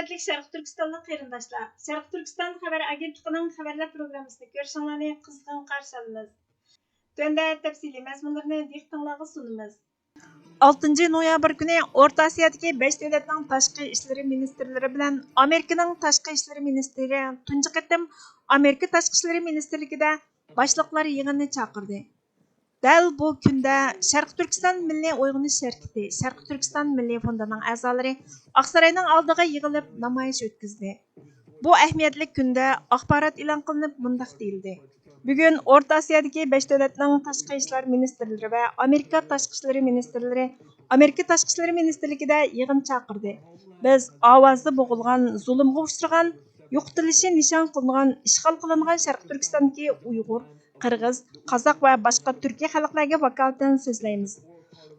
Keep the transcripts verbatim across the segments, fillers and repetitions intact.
ھۆرمەتلىك شەرقىي تۈركىستانلىق قېرىنداشلار، شەرقىي تۈركىستان خەۋەر ئاگېنتلىقىنىڭ خەۋەرلەر پروگراممىسىنى كۆرۈشۈڭلارنى قىزغىن قارشى ئالىمىز. تۆۋەندە تەپسىلىي مەزمۇنلىرىنى دىققىتىڭلارغا سۇنىمىز. ئالتىنچى نويابىر كۈنى ئورتا ئاسىيادىكى بەش دۆلەتنىڭ تاشقى ئىشلىرى مىنىستىرلىرى بىلەن ئامېرىكىنىڭ تاشقى ئىشلىرى مىنىستىرى تۇنجى قېتىم ئامېرىكا تاشقى ئىشلىرى مىنىستىرلىكىدە باشلىقلار يىغىنىنى چاقىردى. دەل بۇ كۈندە شەرقىي تۈركىستان مىللىي ئويغىنىش ھەرىكىتى، شەرقىي تۈركىستان مىللىي فوندىنىڭ ئەزالىرى ئاقساراينىڭ ئالدىغا يىغىلىپ نامايىش ئۆتكۈزدى. بۇ ئەھمىيەتلىك كۈندە ئاخبارات ئېلان قىلىنىپ مۇنداق دېيىلدى: بۈگۈن ئورتا ئاسىيادىكى بەش دۆلەتنىڭ تاشقى ئىشلار مىنىستىرلىرى ۋە ئامېرىكا تاشقى ئىشلىرى مىنىستىرلىرى ئامېرىكا تاشقى ئىشلىرى مىنىستىرلىكىدە يىغىن چاقىردى. بىز ئاۋازى بوغۇلغان، زۇلۇمغا ئۇچرىغان، يوقىتىلىشى نىشان قىلىنغان، ئىشغال قىلىنغان شەرقىي تۈركىستاندىكى ئۇيغۇر، قىرغىز، قازاق ۋە باشقا تۈركىي خەلقلەرگە ۋاكالىتەن سۆزلەيمىز.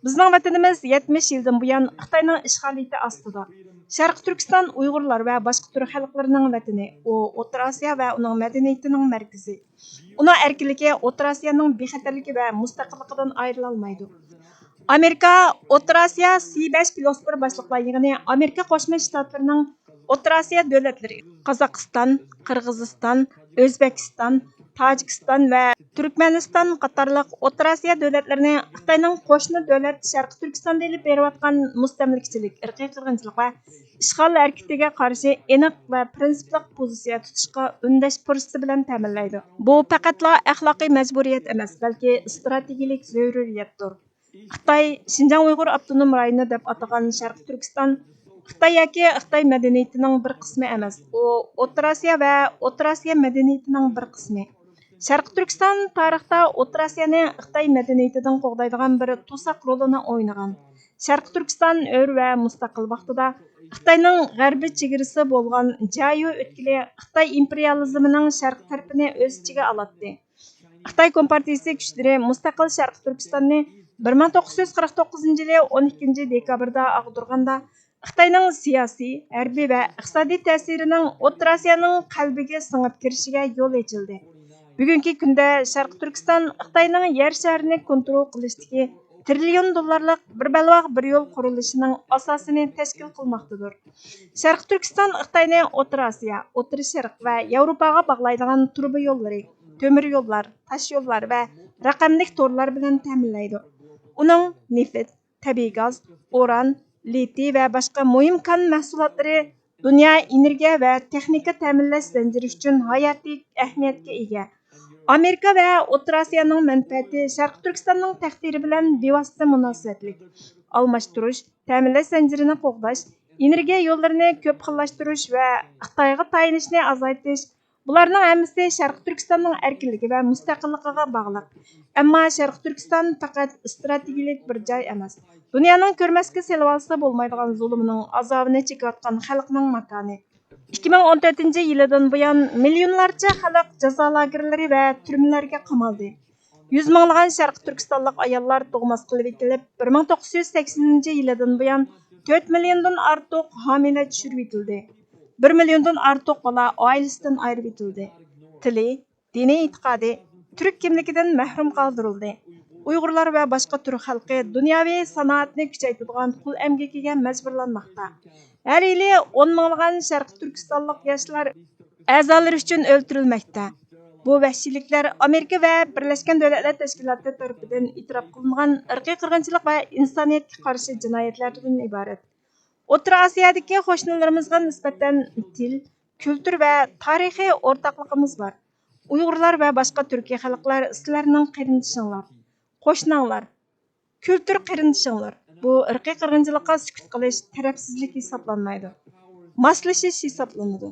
بىزنىڭ ۋەتىنىمىز يەتمىش يىلدىن بۇيان خىتاينىڭ ئىشغالىيىتى ئاستىدا. شەرقىي تۈركىستان ئۇيغۇرلار ۋە باشقا تۈرك خەلقلىرىنىڭ ۋەتىنى، ئۇ ئوتتۇرا ئاسىيا ۋە ئۇنىڭ مەدەنىيىتىنىڭ مەركىزى. ئۇنىڭ ئەركىنلىكى ئوتتۇرا ئاسىيانىڭ بىخەتەرلىكى ۋە مۇستەقىللىقىدىن ئايرىلالمايدۇ. ئامېرىكا ئوتتۇرا ئاسىيا سى بەش پلۇس بىر باشلىقلار يىغىنى ئامېرىكا قوشما شتاتلىرىنىڭ ئوتتۇرا ئاسىيا دۆلەتلىرى، قازاقىستان، قىرغىزىستان، ئۆزبېكىستان، تاجىكىستان ۋە تۈركمەنىستان قاتارلىق ئوتتۇرا ئاسىيا دۆلەتلىرىنى خىتاينىڭ قوشنا دۆلەت شەرقىي تۈركىستاندا ئېلىپ بېرىۋاتقان مۇستەملىكىچىلىك، ئىرقىي قىرغىنچىلىق ۋە ئىشغال ھەرىكىتىگە قارشى ئېنىق ۋە پىرىنسىپلىق پوزىتسىيە تۇتۇشقا ئۈندەش پۇرسىتى بىلەن تەمىنلەيدۇ. بۇ پەقەتلا ئەخلاقىي مەجبۇرىيەت ئەمەس، بەلكى ئىستراتېگىيەلىك زۆرۈرىيەتتۇر. خىتاي شىنجاڭ ئۇيغۇر ئاپتونوم رايونى دەپ ئاتىغان شەرقىي تۈركىستان خىتاي ياكى خىتاي مەدەنىيىتىنىڭ بىر قىسمى ئەمەس، ئۇ ئوتتۇرا ئاسىيا ۋە ئوتتۇرا ئاسىيا مەدەنىيىتىنىڭ بىر قىسمى. شەرقىي تۈركىستان تارىختا ئوتتۇرا ئاسىيانى خىتاي مەدەنىيىتىدىن قوغدايدىغان بىر توساق رولىنى ئوينىغان. شەرقىي تۈركىستان ھۆر ۋە مۇستەقىل ۋاقتىدا خىتاينىڭ غەربىي چېگرىسى بولغان جيايۈ ئۆتكىلى خىتاي ئىمپېرىيالىزمىنىڭ شەرقىي تەرىپىنى ئۆز ئىچىگە ئالاتتى. خىتاي كومپارتىيىسى كۈچلىرى مۇستەقىل شەرقىي تۈركىستاننى بىر مىڭ توققۇز يۈز قىرىق توققۇزىنچى يىلى ئون ئىككىنچى دېكابىردا ئاغدۇرغاندا، خىتاينىڭ سىياسىي، ھەربىي ۋە ئىقتىسادىي تەسىرىنىڭ ئوتتۇرا ئاسىيانىڭ قەلبىگە سىڭىپ كىرىشىگە يول ئېچىلدى. بۈگۈنكى كۈندە شەرقىي تۈركىستان خىتاينىڭ يەر شارىنى كونترول قىلىشتىكى تىرىليون دوللارلىق بىر بەلباغ بىر يول قۇرۇلۇشىنىڭ ئاساسىنى تەشكىل قىلماقتىدۇر. شەرقىي تۈركىستان خىتاينى ئوتتۇرا ئاسىيا، ئوتتۇرا شەرق ۋە ياۋروپاغا باغلايدىغان تۇرۇبا يوللىرى، تۆمۈر يوللار، تاش يوللار ۋە رەقەملىك تورلار بىلەن تەمىنلەيدۇ. ئۇنىڭ نېفىت، تەبىئىي گاز، ئۇران، لىتىي ۋە باشقا مۇھىم كان مەھسۇلاتلىرى دۇنيا ئېنېرگىيە ۋە تېخنىكا تەمىنلەش زەنجىرى ئۈچۈن ھاياتىي ئەھمىيەتكە ئىگە. ئامېرىكا ۋە ئوتتۇرا ئاسىيانىڭ مەنپەئەتى شەرقىي تۈركىستاننىڭ تەقدىرى بىلەن بىۋاسىتە مۇناسىۋەتلىك. ئالماشتۇرۇش، تەمىنلەش زەنجىرىنى قوغداش، ئېنېرگىيە يوللىرىنى كۆپ خىللاشتۇرۇش ۋە خىتايغا تايىنىشنى ئازايتىش، بۇلارنىڭ ھەممىسى شەرقىي تۈركىستاننىڭ ئەركىنلىكى ۋە مۇستەقىللىقىغا باغلىق. ئەمما شەرقىي تۈركىستان پەقەت ئىستراتېگىيەلىك بىر جاي ئەمەس، دۇنيانىڭ كۆرمەسكە سېلىۋالسا بولمايدىغان زۇلۇمىنىڭ ئازابىنى چېكىۋاتقان خەلقنىڭ ماكانى. ئىككى مىڭ ئون تۆتىنچى يىلىدىن بۇيان مىليونلارچە خەلق جازا لاگېرلىرى ۋە تۈرمىلەرگە قامالدى. يۈز مىڭلىغان شەرقىي تۈركىستانلىق ئاياللار تۇغماس قىلىۋېتىلىپ، بىر مىڭ توققۇز يۈز سەكسىنىنچى يىلىدىن بۇيان تۆت مىليوندىن ئارتۇق ھامىلە چۈشۈرۈۋېتىلدى. بىر مىليوندىن ئارتۇق بالا ئائىلىسىدىن ئايرىۋېتىلدى. تىلى، دىنىي ئېتىقادى، تۈرك كىملىكىدىن مەھرۇم قالدۇرۇلدى. ئۇيغۇرلار ۋە باشقا تۈرك خەلقى دۇنياۋى سانائەتنى كۈچەيتىدىغان قۇل ئەمگىكىگە مەجبۇرلانماقتا. ھەر يىلى ئون مىڭلىغان شەرقىي تۈركىستانلىق ياشلار ئەزالىرى ئۈچۈن ئۆلتۈرۈلمەكتە. بۇ ۋەھشىيلىكلەر ئامېرىكا ۋە بىرلەشكەن دۆلەتلەر تەشكىلاتى تەرىپىدىن ئېتىراپ قىلىنغان ئىرقىي قىرغىنچىلىق ۋە ئىنسانىيەتكە قارشى جىنايەتلەردىن ئىبارەت. ئوتتۇرا ئاسىيادىكى قوشنىلىرىمىزغا نىسبەتەن تىل، كۈلتۈر ۋە تارىخىي ئورتاقلىقىمىز بار. ئۇيغۇرلار ۋە باشقا تۈركىي خەلقلەر سىلەرنىڭ قېرىندىشىڭلار، قوشناڭلار، كۈلتۈر قېرىندىشىڭلار. بۇ ئىرقىي قىرغىنچىلىققا سۈكۈت قىلىش تەرەپسىزلىك ھېسابلانمايدۇ. ماسلىشىش ھېسابلىنىدۇ.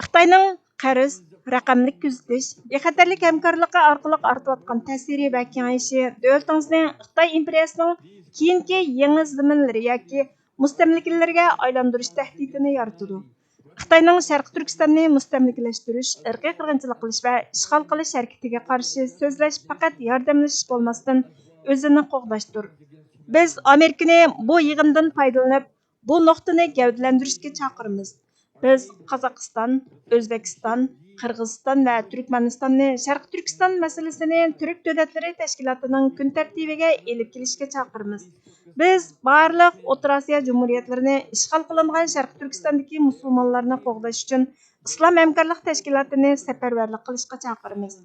خىتاينىڭ قەرز، رەقەملىك كۆزىتىش، بىخەتەرلىك ھەمكارلىقى ئارقىلىق ئارتىۋاتقان تەسىرى ۋە كېڭىيىشى دۆلىتىڭىزنى خىتاي ئىمپېرىيەسىنىڭ كېيىنكى يېڭى زېمىنلىرى ياكى مۇستەملىكىلىرىگە ئايلاندۇرۇش تەھدىتىنى يارىتىدۇ. خىتاينىڭ شەرقىي تۈركىستاننى مۇستەملىكىلەشتۈرۈش، ئىرقىي قىرغىنچىلىق قىلىش ۋە ئىشغال قىلىش ھەرىكىتىگە قارشى سۆزلەش پەقەت ياردەملىشىش بولماستىن، ئۆزىنى قوغداشتۇر. بىز ئامېرىكىنى بۇ يىغىندىن پايدىلىنىپ، بۇ نۇقتىنى گەۋدىلەندۈرۈشكە چاقىرىمىز. بىز قازاقىستان، ئۆزبېكىستان، قىرغىزىستان ۋە تۈركمەنىستاننى شەرقىي تۈركىستان مەسىلىسىنى تۈرك دۆلەتلىرى تەشكىلاتىنىڭ كۈن تەرتىپىگە ئېلىپ كېلىشكە چاقىرىمىز. بىز بارلىق ئوتتۇرا ئاسىيا جۇمھۇرىيەتلىرىنى ئىشغال قىلىنغان شەرقىي تۈركىستاندىكى مۇسۇلمانلارنى قوغداش ئۈچۈن ئىسلام ھەمكارلىق تەشكىلاتىنى سەپەرۋەرلىك قىلىشقا چاقىرىمىز.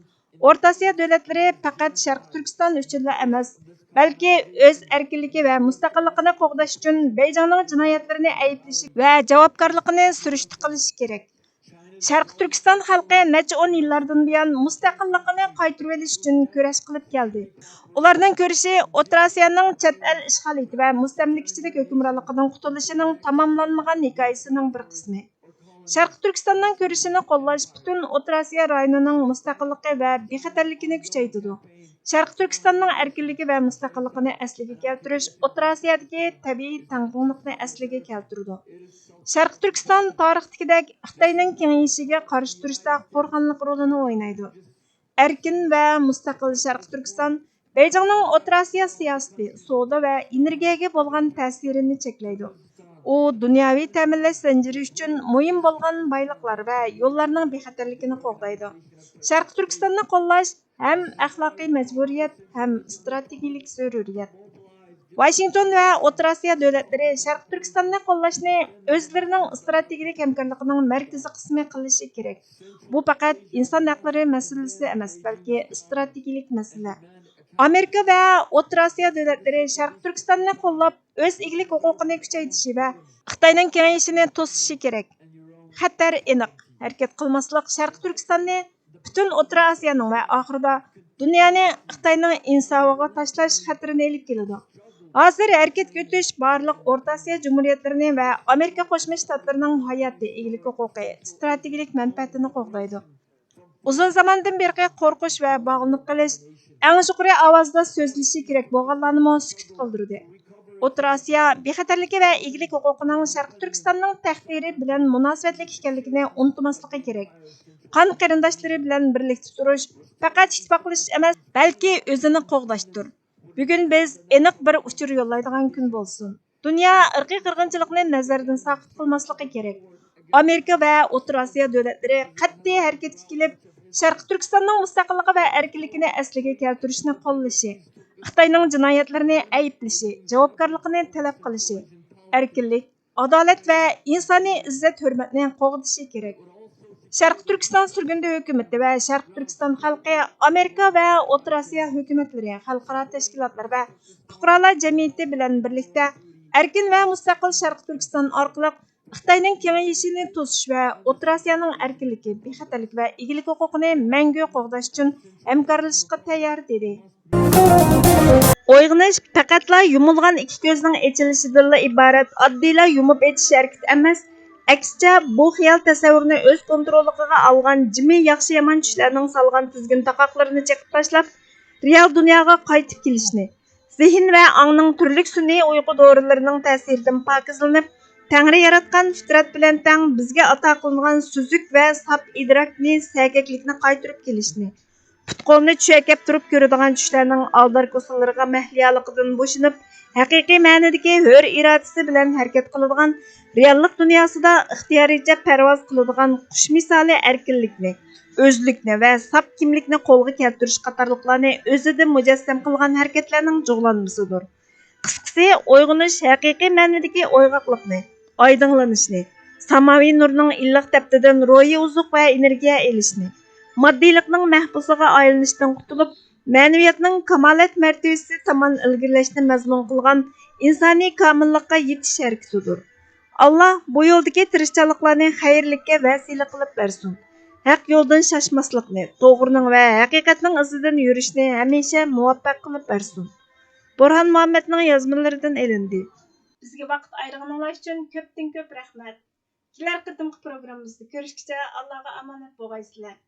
ئورتا ئاسىيا دۆلەتلىرى پەقەت شەرقىي تۈركىستان ئۈچۈنلا ئەمەس، بەلكى ئۆز ئەركىنلىكى ۋە مۇستەقىللىقىنى قوغداش ئۈچۈن بېيجىڭنىڭ جىنايەتلىرىنى ئەيىبلىشى ۋە جاۋابكارلىقىنى سۈرۈشتە قىلىشى كېرەك. شەرقىي تۈركىستان خەلقى نەچچە ئون يىللاردىن بۇيان مۇستەقىللىقىنى قايتۇرۇۋېلىش ئۈچۈن كۈرەش قىلىپ كەلدى. ئۇلارنىڭ كۈرىشى ئوتتۇرا ئاسىيانىڭ چەت ئەل ئىشغالىيىتى ۋە مۇستەملىكىچىلىك ھۆكۈمرانلىقىدىن قۇتۇلۇشىنىڭ تاماملانمىغان ھېكايىسىنىڭ بىر قىسمى. شەرقىي تۈركىستاننىڭ كۈرىشىنى قوللاش پۈتۈن ئوتتۇرا ئاسىيا رايونىنىڭ مۇستەقىللىقى ۋە بىخەتەرلىكىنى كۈچەيتىدۇ. شەرقىي تۈركىستاننىڭ ئەركىنلىكى ۋە مۇستەقىللىقىنى ئەسلىگە كەلتۈرۈش ئوتتۇرا ئاسىيادىكى تەبىئىي تەڭپۇڭلۇقنى ئەسلىگە كەلتۈرىدۇ. شەرقىي تۈركىستان تارىختىكىدەك خىتاينىڭ كېڭىيىشىگە قارشى تۇرۇشتا قورغانلىق رولىنى ئوينايدۇ. ئەركىن ۋە مۇستەقىل شەرقىي تۈركىستان بېيجىڭنىڭ ئوتتۇرا ئاسىيا سىياسىتى، سودا ۋە ئېنېرگىيەگە بولغان تەسىرىنى چەكلەيدۇ. ئۇ دۇنياۋى تەمىنلەش زەنجىرى ئۈچۈن مۇھىم بولغان بايلىقلار ۋە يوللارنىڭ بىخەتەرلىكىنى قوغدايدۇ. شەرقىي تۈركىستاننى قوللاش ھەم ئەخلاقىي مەجبۇرىيەت، ھەم ئىستراتېگىيىلىك زۆرۈرىيەت. ۋاشىنگتون ۋە ئوتتۇرا ئاسىيا دۆلەتلىرى شەرقىي تۈركىستاننى قوللاشنى ئۆزلىرىنىڭ ئىستراتېگىيىلىك ھەمكارلىقىنىڭ مەركىزىي قىسمى قىلىشى كېرەك. بۇ پەقەت ئىنسان ھەقلىرى مەسىلىسى ئەمەس، بەلكى ئىستراتېگىيىلىك مەسىلە. ئامېرىكا ۋە ئوتتۇرا ئاسىيا دۆلەتلىرى شەرقىي تۈركىستاننى قوللاپ، ئۆز ئىگىلىك ھوقۇقىنى كۈچەيتىشى ۋە خىتاينىڭ كېڭىيىشىنى توسۇشى كېرەك. خەتەر ئېنىق. ھەرىكەت قىلماسلىق شەرقىي تۈركىستاننى پۈتۈن ئوتتۇرا ئاسىيانىڭ ۋە ئاخىرىدا دۇنيانى خىتاينىڭ ئىنساۋىغا تاشلاش خەتىرىنى ئېلىپ كېلىدۇ. ھازىر ھەرىكەتكە ئۆتۈش بارلىق ئورتا ئاسىيا جۇمھۇرىيەتلىرىنى ۋە ئامېرىكا قوشما شتاتلىرىنىڭ ھاياتىي ئىگىلىك ھوقۇقى، ئىستراتېگىيىلىك مەنپەئەتىنى قوغدايدۇ. ئۇزۇن زاماندىن بېرى قورقۇش ۋە باغلىنىپ قېلىش ئەڭ يۇقىرى ئاۋازدا سۆزلىشى كېرەك بولغانلارنىمۇ سۈكۈت قىلدۇردى. ئوتتۇرا ئاسىيا بىخەتەرلىكى ۋە ئىگىلىك ھوقۇقىنىڭ شەرقىي تۈركىستاننىڭ تەقدىرى بىلەن مۇناسىۋەتلىك ئىكەنلىكىنى ئۇنتۇماسلىقى كېرەك. قان قېرىنداشلىرى بىلەن بىرلىكتە تۇرۇش پەقەت ئىتتىپاقلىشىش ئەمەس، بەلكى ئۆزىنى قوغداشتۇر. بۈگۈن بىز ئېنىق بىر ئۇچۇر يوللايدىغان كۈن بولسۇن. دۇنيا ئىرقىي قىرغىنچىلىقنى نەزەردىن ساقىت قىلماسلىقى كېرەك. ئامېرىكا ۋە ئوتتۇرا ئاسىيا دۆلەتلىرى قەتئىي ھەرىكەتكە كېلىپ، شەرقىي تۈركىستاننىڭ مۇستەقىللىقى ۋە ئەركىنلىكىنى ئەسلىگە كەلتۈرۈشنى قوللىشى، خىتاينىڭ جىنايەتلىرىنى ئەيىبلىشى، جاۋابكارلىقىنى تەلەپ قىلىشى، ئەركىنلىك، ئادالەت ۋە ئىنسانىي ئىززەت-ھۆرمەتنى قوغدىشى كېرەك. شەرقىي تۈركىستان سۈرگۈندە ھۆكۈمىتى ۋە شەرقىي تۈركىستان خەلقى ئامېرىكا ۋە ئوتتۇرا ئاسىيا ھۆكۈمەتلىرى، خەلقئارا تەشكىلاتلار ۋە پۇقرالار جەمئىيىتى بىلەن بىرلىكتە ئەركىن ۋە مۇستەقىل شەرقىي تۈركىستان ئارقىلىق خىتاينىڭ كېڭىيىشىنى توسۇش ۋە ئوتتۇرا ئاسىيانىڭ ئەركىنلىكى، بىخەتەرلىكى ۋە ئىگىلىك ھوقۇقىنى مەڭگۈ قوغداش ئۈچۈن ھەمكارلىشىشقا تەييار، دېدى. ئويغىنىش پەقەتلا يۇمۇلغان ئىككى كۆزنىڭ ئېچىلىشىدىنلا ئىبارەت ئاددىيلا يۇمۇپ ئېچىش ھەرىكىتى ئەمەس، ئەكسىچە، بۇ خىيال تەسەۋۋۇرنى ئۆز كونتروللۇقىغا ئالغان جىمى ياخشى-يامان چۈشلەرنىڭ سالغان تىزگىن تاقاقلىرىنى چېقىپ تاشلاپ، رېئال دۇنياغا قايتىپ كېلىشنى، زېھىن ۋە ئاڭنىڭ تۈرلۈك سۈنئىي ئۇيقۇ دورىلىرىنىڭ تەسىرىدىن پاكىزلىنىپ، تەڭرى ياراتقان فىترەت بىلەن تەڭ بىزگە ئاتا قىلىنغان سۈزۈك ۋە ساپ ئىدراكنى، سەگەكلىكنى قايتۇرۇپ كېلىشنى، پۇت-قولنى چۈشەكەپ تۇرۇپ كۆرىدىغان چۈشلەرنىڭ ئالدار-كوسىلىرىغا مەھلىيالىقىدىن بوشىنىپ، ھەقىقىي مەنىدىكى ھۆر ئىرادىسى بىلەن ھەرىكەت قىلىدىغان، رېئاللىق دۇنياسىدا ئىختىيارىيچە پەرۋاز قىلىدىغان قۇش مىسالى ئەركىنلىكنى، ئۆزلۈكنى ۋە ساپ كىملىكنى قولغا كەلتۈرۈش قاتارلىقلارنى ئۆزىدە مۇجەسسەم قىلغان ھەرىكەتلەرنىڭ جۇغلانمىسىدۇر. قىسقىسى، ئويغىنىش ھەقىقىي مەنىدىكى ئويغاقلىقنى، ئايدىڭلىنىشنى، ساماۋى نۇرنىڭ ئىللىق تەپتىدىن روھىي ئوزۇق ۋە ئېنېرگىيە ئېلىشنى، ماددىيلىقنىڭ مەھبۇسىغا ئايلىنىشتىن قۇتۇلۇپ، مەنىۋىيەتنىڭ كامالەت مەرتىۋىسى تامان ئىلگىرىلەشنى مەزمۇن قىلغان ئىنسانىي كامىللىققا يېتىش ھەرىكىتىدۇر. ئاللا بۇ يولدىكى تىرىشچانلىقلارنى خەيرلىككە ۋەسىلە قىلىپ بەرسۇن. ھەق يولدىن شاشماسلىقنى، توغرىنىڭ ۋە ھەقىقەتنىڭ ئىزىدىن يۈرۈشنى ھەمىشە مۇۋەپپەق قىلىپ بەرسۇن. بورھان مۇھەممەدنىڭ يازمىلىرىدىن ئېلىندى. بىزگە ۋاقىت ئايرىغىنىڭلار ئۈچۈن كۆپتىن كۆپ رەھمەت. كېلەر قېتىمقى پروگراممىمىزدا كۆرۈشكىچە ئاللاغا ئامانەت بولغايسىلەر.